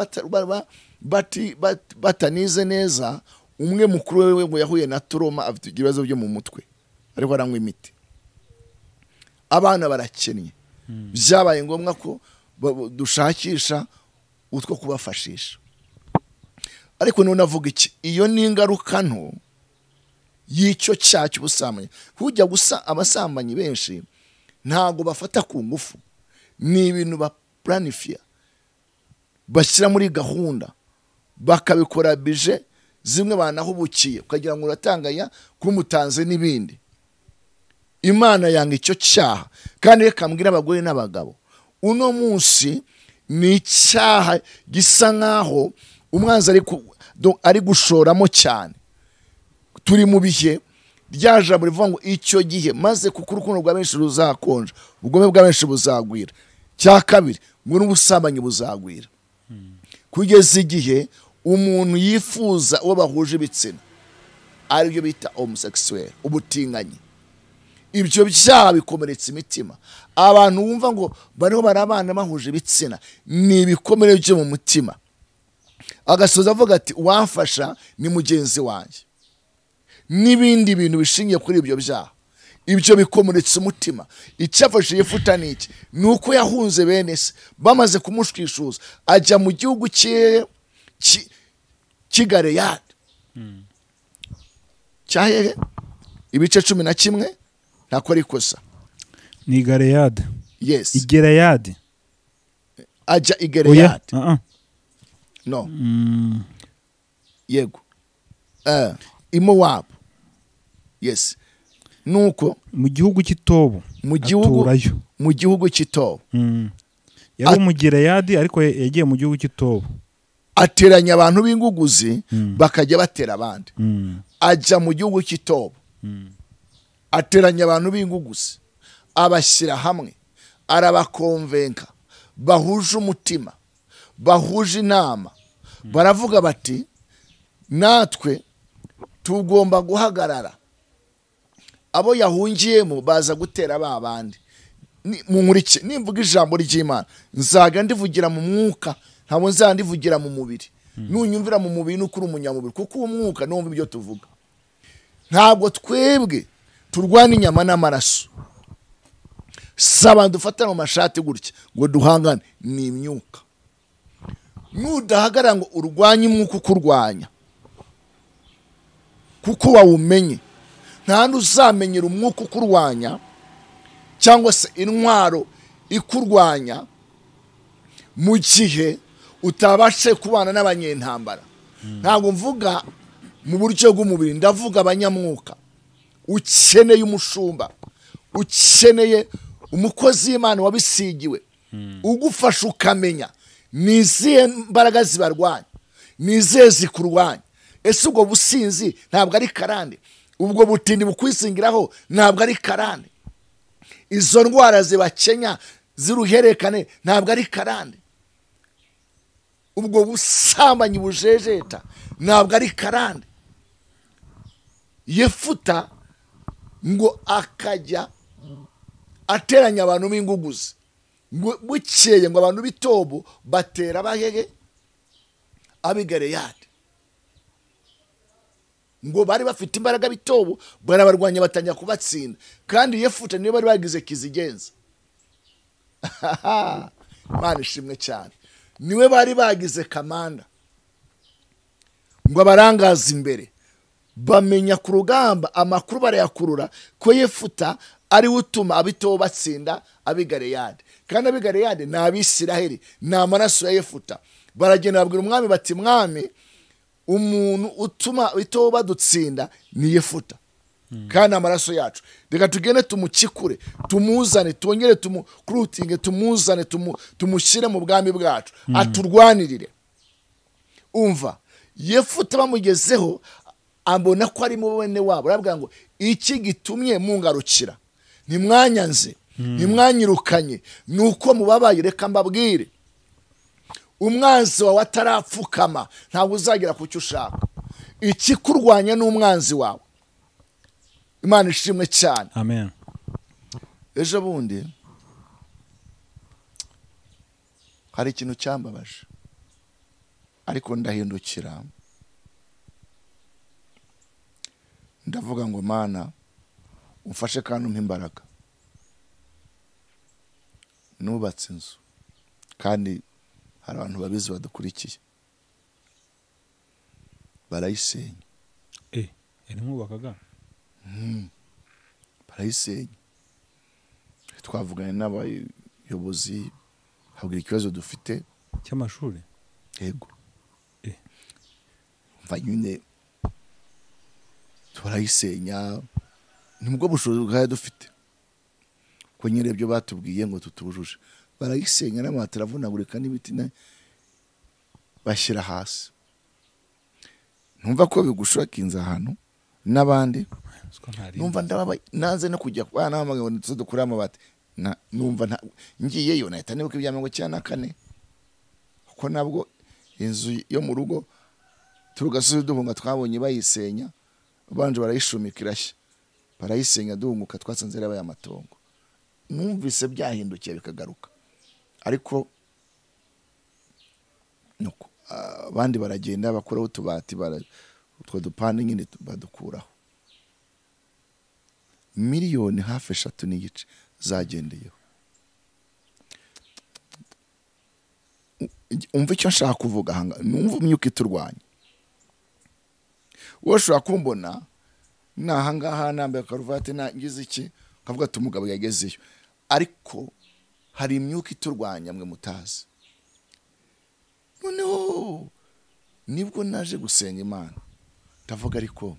batanize neza. Umwe mukuru we ngo yahuye na trauma, afite ibibazo byo mu mutwe, ariko aranywa imiti. Abana barakennye, byabaye ngombwa ko dushakisha utwo kubafashisha. Ariko none avuga iki? Iyo ni ingaruka nto y'icyo cyaha cy'ubusambanyi. Kujya gusa abasambanyi benshi ntago bafata ku ngufu, ni ibintu ba planifia, bashyira muri gahunda, bakabikora bije zimwe banahubukiye, ukagira ngo uratangaya kumutanze n'ibindi. Imana yanga icyo cyaha. Kandi reka mbwira abagore n'abagabo, uno munsi ni icyaha gisa nkaho umwanzi ari gushoramo cyane. Turi mu bihe rya jambo rivuga ngo icyo gihe maze kuko urukundo rwa benshi ruzakonja, ubugome bwa benshi buzagwira. Cya kabiri ngo n'ubusambanyi buzagwira, kugeza igihe umuntu yifuza uwo bahuje ibitsina, aribyo bita homosexuel, ubutinganyi. Ibyo byaha bikomeretsa imitima. Abantu bumva ngo bariho barabana bahuje ibitsina, ni ibikomere byo mu mutima. Agasoza avuga ati uwamfasha ni mugenzi wanjye, n'ibindi bintu bishingiye kuri ibyo byaha. Ibyo bikomeretsa umutima. Icyafashe Yefuta ni iki? Ni uko yahunze bene se, bamaze kumushwishuza ajya mu gihugu cye cy'i Galeyadi. Cyahehe? Ibice 11 ntakora ikosa. Ni Galeyadi. Yes. I Galeyadi. Ajya i Galeyadi. No. Yego. I Mowabu. Yes. Nuko mu gihugu cy'Itobu, mu gihugu cy'Itobu. Yari mu Galeyadi ariko yagiye mu gihugu cy'Itobu. Ateranya abantu b'inguguzi bakajya batera abandi. Ajya mu gihugu cy'Itobu. Ateranya abantu b'inguguzi, abashyira hamwe, arabakonvenka, bahuje umutima, bahuje inama. Baravuga bati natwe tugomba guhagarara. Abo yahungiyemo baza gutera ba bandi. Munkurike, nimvuga ijambo ry'Imana nzaga ndivugira mu mwuka, ntabwo nzandivugira mu mubiri. Nunyumvira mu mubiri n'ukuri umunyamubiri, kuko umwuka numva ibyo tuvuga. Ntabwo twebwe turwana inyama n'amaraso, saba dufatana mu mashati gutya ngo duhangane, ni imyuka. Nudahagarara ngo urwanye umwuka ukurwanya, kuko wawumenye, nta uzamenyera umwuka ukurwanya cyangwa se intwaro ikurwanya mu gihe utabashe kubana n'abanyentambara. Ntabwo mvuga mu buryo bw'umubiri, ndavuga abanyamwuka. Ukeneye umushumba, ukeneye umukozi w'Imana wabisigiwe, ugufasha ukamenya ni izihe mbaraga zibarwanya, ni izihe zikurwanya. Ese ubwo businzi ntabwo ari karande? Ubwo butindi bukwisingiraho ntabwo ari karande? Izo ndwara zibakenya ziruherekane ntabwo ari karande? Ubwo busambanyi bujejeta ntabwo ari karande? Yefuta ngo akajya ateranya abantu b'inguguzi, ngo bukeye ngo abantu b'Itobu batera abahege ab'i Galeyadi. Ngo bari bafite imbaraga b'Itobu, barabarwanya batangira kubatsinda. Kandi Yefuta niyo bari bagize kizigenza. Imana ishimwe cyane. Niwe bari bagize kamanda, ngo abarangaza imbere. Bamenya ku rugamba amakuru barayakurura ko Yefuta ari utuma ab'Itobu batsinda ab'i Galeyadi. Kandi ab'i Galeyadi ni Abisiraheli, ni amaraso ya Yefuta. Baragenda babwira umwami bati mwami, umuntu utuma ab'Itobu badutsinda ni Yefuta, kandi amaraso yacu. Reka tugende tumukikure, tumuzane, twongere tumukurutinge, tumuzane, tumushyire mu bwami bwacu, aturwanirire. Umva, Yefuta bamugezeho ambona ko ari mu bene wabo, arabwira ngo iki gitumye mungarukira, ntimwanyanze, Ntimwanyirukanye nuko mubabaye. Reka mbabwire, umwanzi wawe atarapfukama ntabwo uzagera ku cyo ushaka. Ikikurwanya ni umwanzi wawe. Imana ishimwe cyane. Amen. Ejo bundi hari ikintu cyambabaje, ariko ndahindukira ndavuga ngo Mana umfashe kandi umpe imbaraga. Nubatse inzu kandi hari abantu babizi badukurikiye, barayisenya. Yari mwubakaga? Barayisenya. Twavuganye n'abayobozi, habwira ikibazo dufite cy'amashuri. Yego. Mva nyine turayisenya, nibwo bushobozi bwayo dufite, ko nyine ibyo batubwiye ngo tutubujuje. Barayisenya n'amabati aravunagurika n'ibiti bashyira hasi. Numva ko bigushokinze ahantu n'abandi. Numva ndababaye, nanze no kujya kwa nahamagaye ngo dukure amabati. Numva ngiyeyo nahita nibuka ibya 94, kuko nabwo inzu yo mu rugo turugasozi duhunga twabonye bayisenya, banje barayishumika irashya, barayisenya duhunguka twasanze yarabaye amatongo. Numvise byahindukiye bikagaruka, ariko nuko abandi baragenda bakuraho utubati, utwo dupande nyine badukuraho. Miliyoni hafi 3.5 zagendeyeho. Umva icyo nshaka kuvuga hanga, numva imyuka iturwanya. Wowe ushobora kumbona nahangaha nambaye karuvati ngize iki, ukavuga ati umugabo yagezeyo, ariko hari imyuka iturwanya mwe mutazi. Noneho nibwo naje gusenga Imana, ndavuga ariko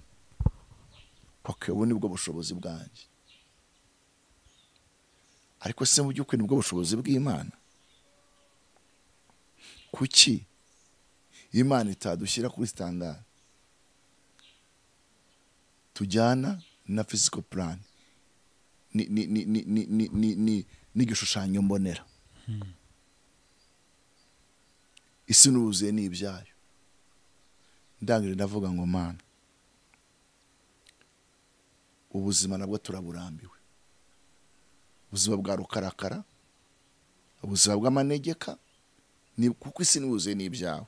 okay, ubu nibwo bushobozi bwanjye, ariko se mu by'ukuri nibwo bushobozi bw'Imana? Kuki Imana itadushyira kuri standard tujyana na physical plan ni ni ni ni ni ni ni ni n'igishushanyo mbonera? Isi n'ubuzuye ni ibyayo. Ndangire ndavuga ngo Mana, ubuzima nabwo turaburambiwe, ubuzima bwa rukarakara, ubuzima bw'amanegeka, ni kuko isi n'ubuzuye ni ibyawe.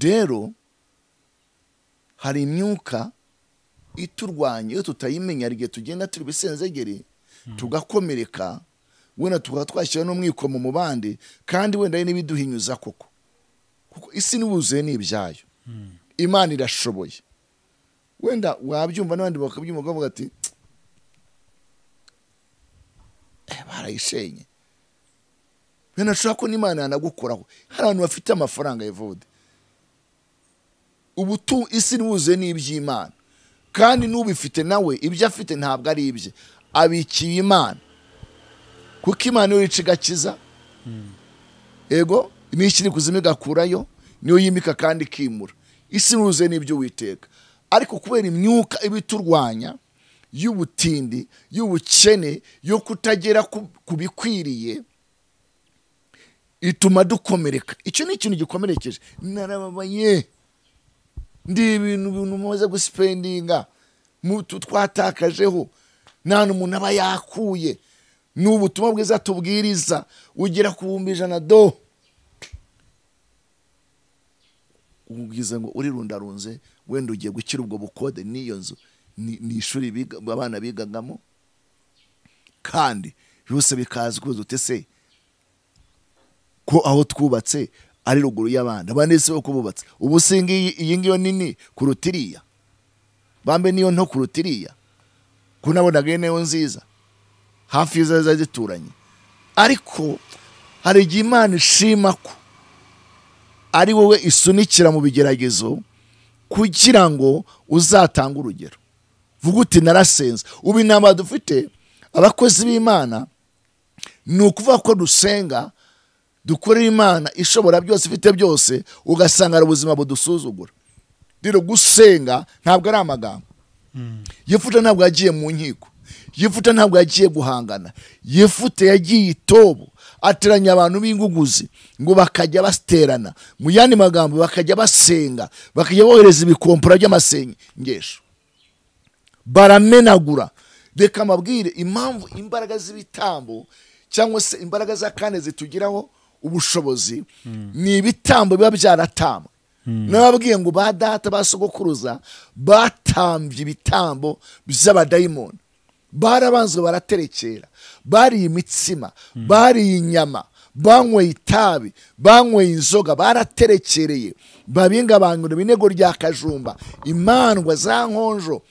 Rero hari imyuka iturwanya, iyo tutayimenya igihe tugenda turi bisenzegere tugakomereka, wenda tukaba twashyira n'umwikomo mu bandi, kandi wenda n'ibiduhinyuza koko, kuko isi n'ubuzuye ni ibyayo. Imana irashoboye. Wenda wabyumva n'abandi bakabyumva bavuga ati barayishenye. Wenda ashobora ko n'Imana yanagukoraho. Hari abantu bafite amafaranga Evode, ubu isi n'ubuzuye ni iby'Imana, kandi n'ubifite nawe ibyo afite ntabwo ari ibye, abikiye Imana, kuko Imana niyo yica igakiza. Ego niyo ikiri kuzimu igakurayo, niyo yimika kandi ikimura. Isi n'ubuzuye ni iby'Uwiteka. Ariko kubera imyuka ibiturwanya y'ubutindi, y'ubukene, yo kutagera ku bikwiriye, ituma dukomereka. Icyo ni ikintu gikomerekeje. Narababaye, ndi ibintu mumaze gusipendinga mutu twatakajeho, nta n'umuntu aba yakuye. N'ubutumwa bwiza tubwiriza ugera ku 100,000 do, ubwiza ngo urirundarunze, wenda ugiye gukira ubwo bukode n'iyo nzu ni ishuri abana bigagamo, kandi byose bikaza kuza utese ko aho twubatse ari ruguru y'abandi, abandi se uko bubatse. Ubu singi iyi ngiyo nini kurutiriya, bambe niyo nto kurutiriya, ko nabonaga niyo nziza hafi za zituranye. Ariko hari igihe Imana ishima ko ari wowe isunikira mu bigeragezo kugira ngo uzatange urugero. Vuga uti narasenze. Ubu inama dufite abakozi b'Imana ni ukuvuga ko dusenga, dukorera Imana ishobora byose, ifite byose, ugasanga ari ubuzima budusuzugura. Rero gusenga ntabwo ari amagambo. Yefuta ntabwo yagiye mu nkiko, Yefuta ntabwo yagiye guhangana. Yefuta yagiye itobo ateranya abantu b'inguguzi ngo bakajya basterana, mu yandi magambo bakajya basenga, bakajya bohereza ibikompora by'amasengesho, baramenagura. Reka mabwire impamvu imbaraga z'ibitambo cyangwa se imbaraga za kane zitugiraho ubushobozi ni ibitambo biba byaratambwe. Nababwiye ngo ba data ba sogokuruza batambye ibitambo by'abadayimoni, barabanzwe baraterekera, bariye imitsima, bariye inyama, banyweye itabi, banyweye inzoga, baraterekereye, babingabangura ibinego rya kajumba, imandwa za nkonjo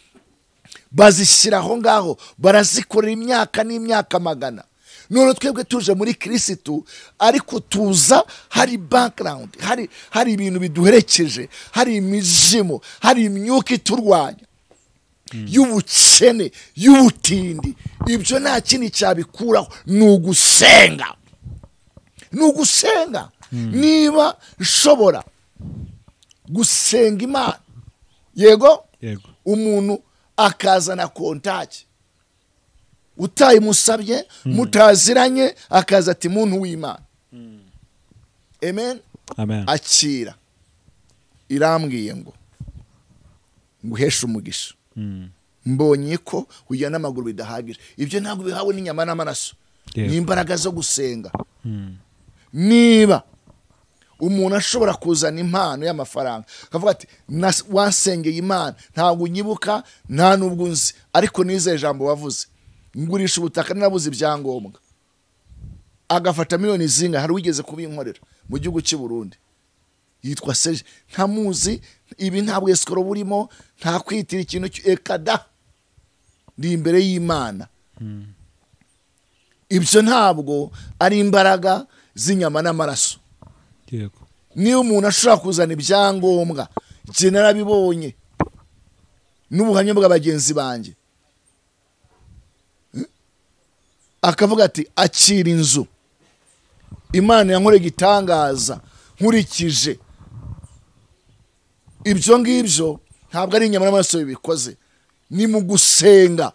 bazishyira aho ngaho, barazikorera imyaka n'imyaka magana. None twebwe tuje muri Kristo, ariko tuza hari background, hari ibintu biduherekeje, hari imizimu, hari imyuka iturwanya y'ubukene, y'ubutindi. Ibyo nta kindi cyabikuraho, ni ugusenga, ni ugusenga. Niba nshobora gusenga Imana, yego, umuntu akazana kontaki utayimusabye, mutaziranye, akaza ati muntu w'Imana, amen, amen, akira, irambwiye ngo nguheshe umugisha, mbonye ko kujya n'amaguru bidahagije. Ibyo ntabwo bihawe n'inyama n'amaraso, ni imbaraga zo gusenga. Niba umuntu ashobora kuzana impano y'amafaranga akavuga ati wasengeye Imana, ntabwo unyibuka, nta nubwo unzi, ariko nizeye ijambo wavuze, ngurisha ubutaka narabuze ibyangombwa, agafata miliyoni zinga. Hari wigeze kubinkorera mu gihugu cy'u Burundi, yitwa Seje, ntamuzi, ibi ntabwo esikoro burimo, nta kwitira ikintu ekada, ndi imbere y'Imana. Ibyo ntabwo ari imbaraga z'inyama n'amaraso. Niba umuntu ashobora kuzana ibyangombwa, njye narabibonye n'ubuhamya bwa bagenzi banjye, akavuga ati akira inzu, Imana yankoreye igitangaza nkurikije ibyo ngibyo. Ntabwo ari inyama n'amaraso bibikoze, ni mu gusenga,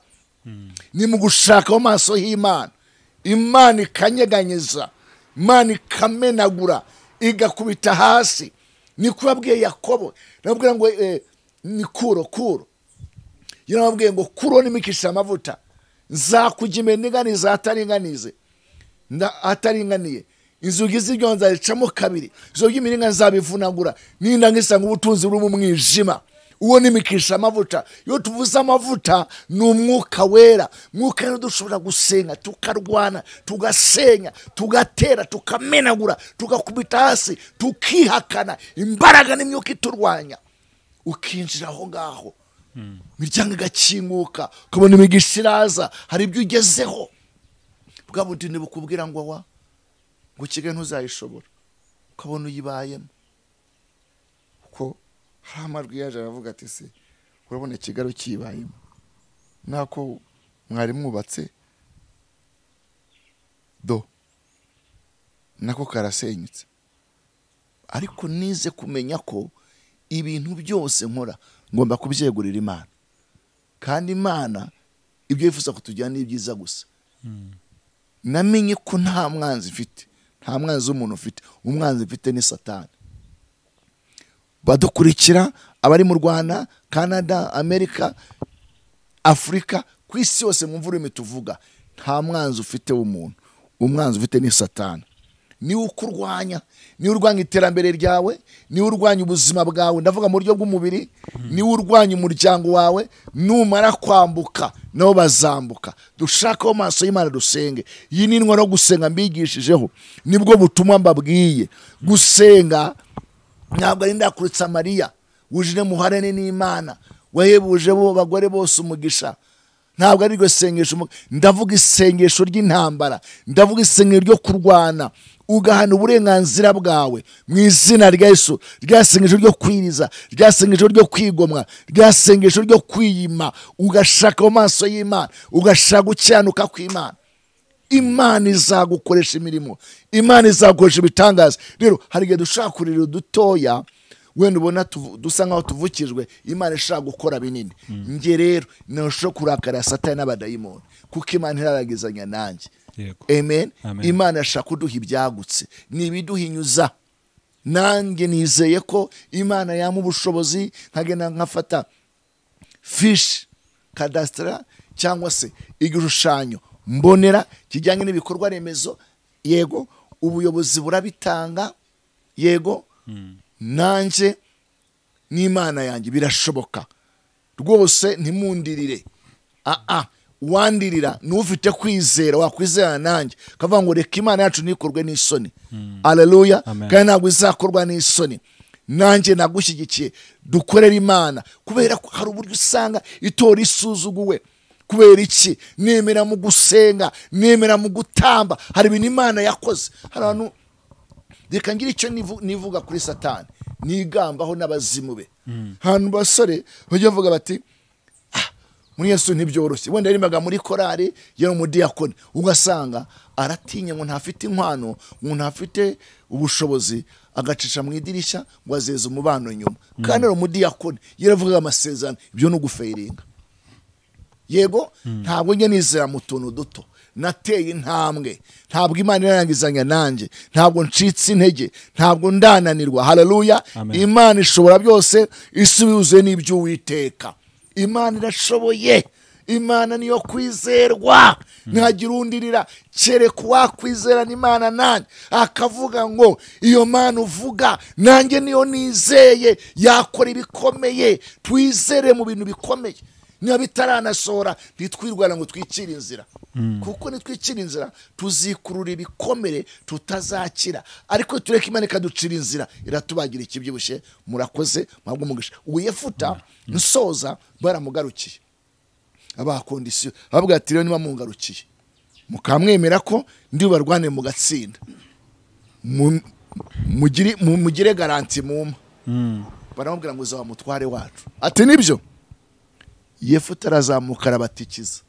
ni mu gushaka mu maso y'Imana. Imana ikanyeganyeza, Imana ikamenagura, igakubita hasi. Ni kubabwiye Yakobo, nababwira ngo ni kuro kuro, yarababwiye ngo kuro nimikisha amavuta, nzakujya imeniganiza ataringanize ataringaniye, inzugi z'ibyo nzazicamo kabiri, izo by'imiringa nzabivunagura, ninda ngisanga ubutunzi buri mu mwijima. Uwo nimikisha amavuta. Iyo tuvuze amavuta ni umwuka wera. Mwuka rero dushobora gusenga, tukarwana, tugasenya, tugatera, tukamenagura, tugakubita hasi, tukihakana imbaraga n'imyuka iturwanya. Ukinjira aho ngaho, imiryango igakinguka, ukabona imigisha iraza, hari ibyo ugezeho. Bwa butindi bukubwira ngo wa ngo Kigali ntuzayishobora, ukabona uyibayemo. Kuko hari amajwi yaje aravuga ati se urabona Kigali ukibayemo, nako mwari mwubatse do nako karasenyutse. Ariko nize kumenya ko ibintu byose nkora ngomba kubyegurira Imana, kandi Imana ibyo yifuza kutujyana ni ibyiza gusa. Namenye ko nta mwanzi mfite, nta mwanzi w'umuntu ufite, umwanzi mfite ni Satani. Badukurikira abari mu Rwanda, Canada, Amerika, Afrika, ku isi yose mwumva ururimi tuvuga, nta mwanzi ufite w'umuntu, umwanzi ufite ni Satani. Niwe ukurwanya, niwe urwanya iterambere ryawe, niwe urwanya ubuzima bwawe, ndavuga mu buryo bw'umubiri, niwe urwanya umuryango wawe. Numara kwambuka nabo bazambuka. Dushake maso y'Imana, dusenge. Iyi ni intwaro yo gusenga mbigishijeho, nibwo butumwa mbabwiye. Gusenga ntabwo ari ndakurutsa Mariya wuje muharane n'Imana, wahebuje bo bagore bose umugisha. Ntabwo ari isengesho, ndavuga isengesho ry'intambara, ndavuga isengesho ryo kurwana, ugahana uburenganzira bwawe mu izina rya Yesu. Rya sengesho ryo kwiriza, rya sengesho ryo kwigomwa, rya sengesho ryo kwiyima, ugashaka mu maso y'Imana, ugashaka gucyanuka kw'Imana. Imana izagukoresha imirimo, Imana izagukoresha ibitangaza. Rero hari igihe dushaka kurira dutoya, Wenda ubona dusa nkaho tuvukijwe, Imana ishaka gukora binini. Nge rero nashobora kurakara Satani n'abadayimoni kuko Imana iraragizanya nanjye. Amen. Imana yashaka kuduha ibyagutse, nibiduhinyuza. Nanjye nizeye ko Imana yampa ubushobozi nkagenda nkafata fish kadasitara cyangwa se igishushanyo mbonera kijyanye n'ibikorwa remezo. Yego, ubuyobozi burabitanga. Yego, nanjye n'Imana yanjye birashoboka rwose, ntimundirire. Wandirira n'ufite kwizera, wakwizera nanjye kavuga ngo reka Imana yacu nikorwe n'isoni. Haleluya. Kandi ntabwo izakorwa n'isoni. Nanjye nagushyigikiye, dukorera Imana. Kubera ko hari uburyo usanga itora isuzuguwe. Kubera iki? Nemera mu gusenga, nemera mu gutamba. Hari ibintu Imana yakoze. Hari abantu, reka ngira icyo nivuga kuri Satani, nigambaho n'abazimu be. Hantu basore bajya bavuga bati muri Yesu ntibyoroshye. Wenda yarimaga muri korari yari umudiyakoni, ugasanga aratinya ngo ntafite inkwano, ngo ntafite ubushobozi, agacisha mu idirishya ngo azeze umubano nyuma. Kandi ari umudiyakoni yaravugaga amasezerano, ibyo no gufeiringa. Yego, ntabwo njye nizera mu tuntu duto. Nateye intambwe, ntabwo Imana irarangizanya nanjye, ntabwo ncitse intege, ntabwo ndananirwa. Haleluya. Imana ishobora byose, isubize n'ibyo Uwiteka. Imana irashoboye, Imana niyo kwizerwa. Ntihagira undirira kereka uwakwizerana Imana nanjye akavuga ngo iyo Mana uvuga nanjye niyo nizeye, yakora ibikomeye. Twizere mu bintu bikomeye. Niba bitaranasohora ntitwirwana ngo twicire inzira, kuko nitwicira inzira tuzikurura ibikomere tutazakira. Ariko tureke Imana ikaducira inzira, iratubagira ikibyibushye. Murakoze, mwabwo umugisha. Uyefuta nsoza baramugarukiye, abaha kondisiyo, abavuga ati rero niba mungarukiye mukamwemera ko ndi barwane mugatsinda, mugire garanti mumpa. Baramubwira ngo uzaba mutware wacu. Ati nibyo. Yefuta arazamuka arabatikiza,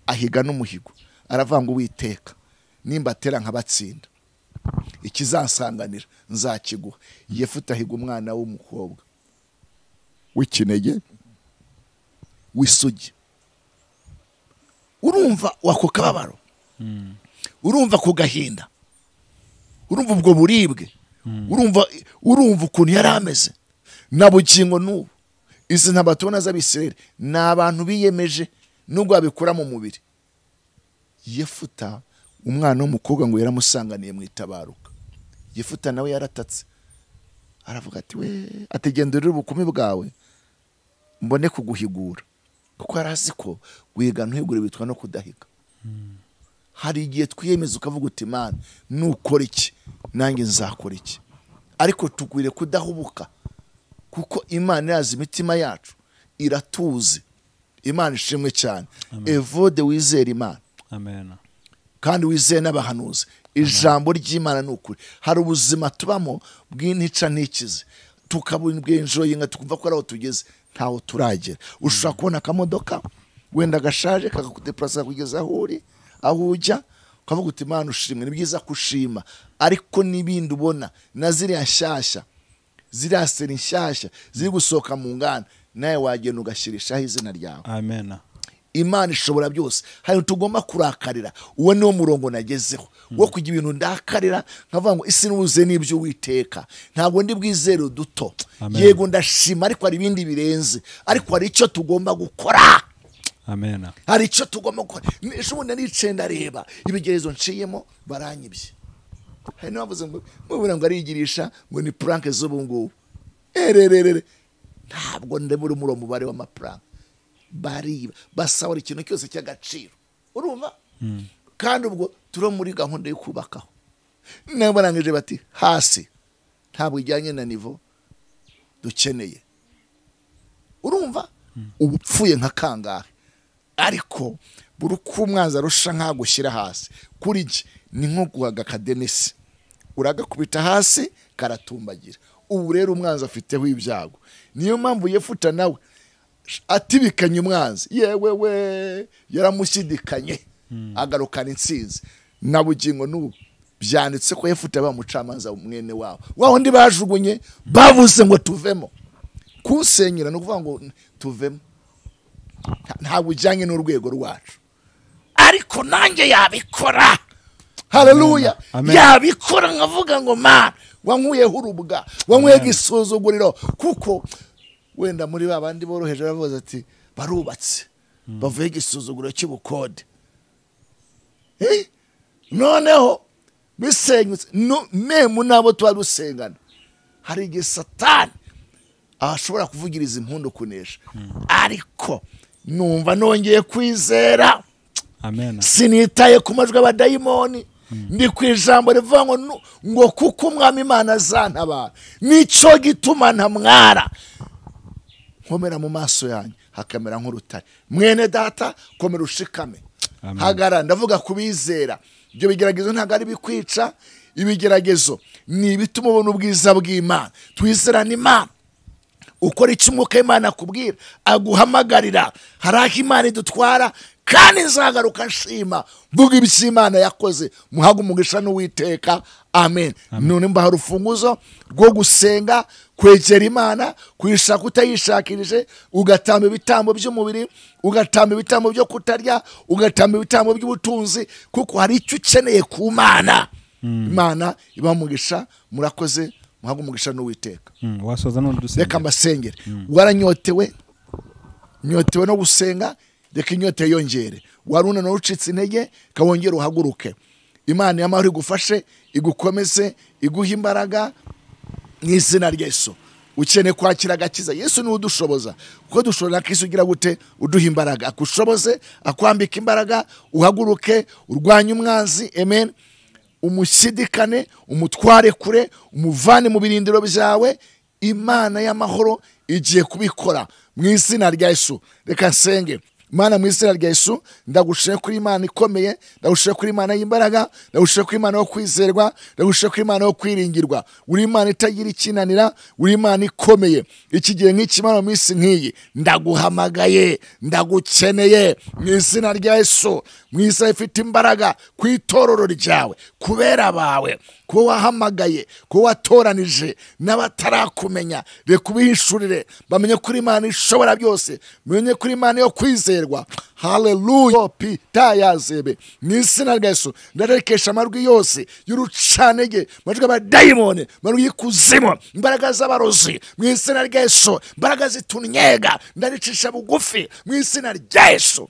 ahiga n'umuhigo, aravuga ngo Uwiteka nimbatera nkabatsinda ikizansanganira nzakiguha. Yefuta ahiga umwana w'umukobwa w'ikinege w'isugi. Urumva wako kababaro, urumva ku gahinda, urumva ubwo buribwe, urumva ukuntu yari ameze. Na bugingo n'ubu izi ntabatubona z'Abisirayeli ni abantu biyemeje nubwo babikura mu mubiri. Yefuta umwana w'umukobwa ngo yaramusanganiye mu itabaruka. Yefuta nawe yaratatse, aravuga ati we, ategendera ubukumi bwawe mbone kuguhigura, kuko yarazi ko guhiga ntuhigure bitwa no kudahiga. Hari igihe twiyemeza ukavuga uti Imana nukora iki nanjye nzakora iki, ariko tugwire kudahubuka, kuko Imana yazi imitima yacu, iratuzi. Imana ishimwe cyane. Evode wizera Imana. Amen. Kandi wizeye n'abahanuzi. Ijambo ry'Imana ni ukuri. Hari ubuzima tubamo bw'intica ntikize, tukabubwenjoyinga tukumva ko ari aho tugeze, ntaho turagera. Ushobora kubona akamodoka wenda gashaje kakakudeplasa kugeza aho uri, aho ujya, ukavuga uti Imana ushimwe. Ni byiza kushima, ariko n'ibindi ubona na ziriya nshyashya, ziriya seri nshyashya ziri gusohoka mu nganda, nawe wagenda ugashirishaho izina ryawe. Amen. Imana ishobora byose. Hari tugomba kurakarira. Uwo niwo murongo nagezeho wo kujya ibintu ndakarira nkavuga ngo isi nuze n'ibyo Uwiteka, ntabwo ndi bwizere duto. Yego ndashima, ariko hari ibindi birenze, ariko hari icyo tugomba gukora. Amen. Hari icyo tugomba gukora. Ejo bundi naricaye ndareba ibigerezo nciyemo, baranyibye. Hari n'abavuze ngo mubura ngo arigirisha ngo ni prank z'ubu ngubu. Erererere, ntabwo ndabura muri umubare w'amaprank. Bariba basahura ikintu cyose cy'agaciro, urumva? Kandi ubwo turi muri gahunda yo kubakaho. Nabo barangije bati hasi ntabwo ijyanye na nivo dukeneye, urumva? Ubupfuye nka kangahe, ariko buri uko umwanzi arusha nkagushyira hasi kuri njye ni nko guhaga akadenesi, uragakubita hasi karatumbagira. Ubu rero umwanzi afiteho ibyago. Niyo mpamvu Yefuta nawe atibikanye umwanzi, yewe we yaramushidikanye, agarukana intsinzi. Na bugingo n'ubu Byanditse ko Yefuta aba umucamanza mwene wabo wa wundi bajugunye, bavuze ngo tuvemo. Kusenyera no kuvuga ngo tuvemo ntabwo ujyanye n'urwego rwacu, ariko nanjye yabikora. Haleluya, yabikora nkavuga ngo Mana wankuyeho urubwa, wankuyeho igisuzuguriro. Kuko wenda muri ba bandi boroheje baravuze ati barubatse bavuye igisuzuguriro cy'ubukode, noneho bisenyutse memu nabo tuba dusengana. Hari igihe Satani ashobora kuvugiriza impundu kunesha, ariko numva nongeye kwizera. Amen. Sinitaye ku majwi y'abadayimoni, ndi ku ijambo rivuga ngo kuko Umwami Imana azantabara, nicyo gituma ntamwara. Nkomera mu maso yanjye hakamera nk'urutare. Mwene data, komera ushikame, hagara. Ndavuga kubizera, ibyo bigeragezo ntabwo ari bikwica. Ibigeragezo ni ibituma ubona ubwiza bw'Imana. Twizerane Imana, ukora icyo Umwuka w'Imana akubwira, aguhamagarira. Hari aho Imana idutwara, kandi nzagaruka nshima mvuga ibyo Imana yakoze. Muhaga umugisha n'Uwiteka. Amen. None mbaha urufunguzo rwo gusenga, kwegera Imana, kuyishaka utayishakirije, ugatamba ibitambo by'umubiri, ugatamba ibitambo byo kutarya, ugatamba ibitambo by'ubutunzi, kuko hari icyo ukeneye ku Mana. Imana ibaha umugisha. Murakoze, muhaga umugisha n'Uwiteka. Wasoza none dusenge. Reka mbasengere. Waranyotewe, nyotewe no gusenga, reka inyota yongere. Waruna no ucitse intege, kawongera uhaguruke. Imana y'amahoro igufashe, igukomeze, iguhe imbaraga mu izina rya Yesu. Ukeneye kwakira agakiza, Yesu niwe udushoboza. Kuko dushobora Kristo ugira gute? Uduha imbaraga, akushoboze, akwambika imbaraga, uhaguruke, urwanye umwanzi. Amen. Umushidikane, umutware kure, umuvane mu birindiro byawe. Imana y'amahoro igiye kubikora mu izina rya Yesu. Reka nsenge. Mana, mu izina rya Yesu, ndagushimye kuri Imana ikomeye, ndagushimye kuri Imana y'imbaraga, ndagushimye kuri Imana yo kwizerwa, ndagushimye kuri Imana yo kwiringirwa. Uri Imana itagira ikinanira, uri Imana ikomeye. Iki gihe nk'iki, Imana, mu minsi nk'iyi, ndaguhamagaye, ndagukeneye mu izina rya Yesu. Mu izina ifite imbaraga ku itorero ryawe, kubera bawe, ko wahamagaye, ko watoranije n'abatarakumenya, reka ubihishurire, bamenye kuri Imana ishobora byose, bamenye kuri Imana yo kwizerwa. Haleluya. Pitayazebe. Mu izina rya Yesu, ndarekesha amajwi yose y'urucanege, amajwi y'abadayimoni, amajwi y'ikuzimu, imbaraga z'abarozi, mu izina rya Yesu, imbaraga zitunyega, ndaricisha bugufi mu izina rya Yesu.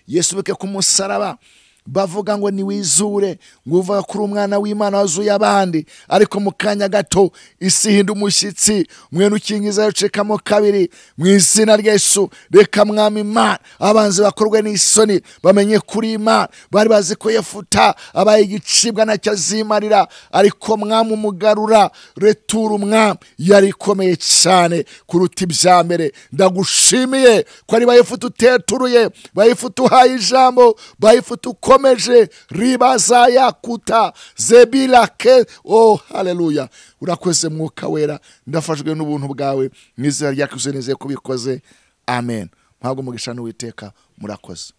Yesu bike ku musaraba bavuga ngo niwizure, ngo uva kuri umwana w'Imana wazuye abandi, ariko mu kanya gato isi ihinda umushyitsi, mwene ukingiza yacikamo kabiri. Mu izina rya Yesu, reka Mwami Imana abanzi bakorwe n'isoni, bamenye kuri Imana. Bari bazi ko Yefuta abaye igicibwa ntacyo azimarira, ariko Mwami umugarura retura umwami yari ikomeye cyane kuruta ibya mbere. Ndagushimiye ko ari ba Yefuta uteturuye, ba Yefuta uhaye ijambo, ba Yefuta ukomeje ribaza yakuta zebila ke. Oh, haleluya. Urakoze Mwuka Wera, ndafashwe n'ubuntu bwawe mu izina rya Kristo, nizeye kubikoze. Amen. Muhabwe umugisha n'Uwiteka. Murakoze.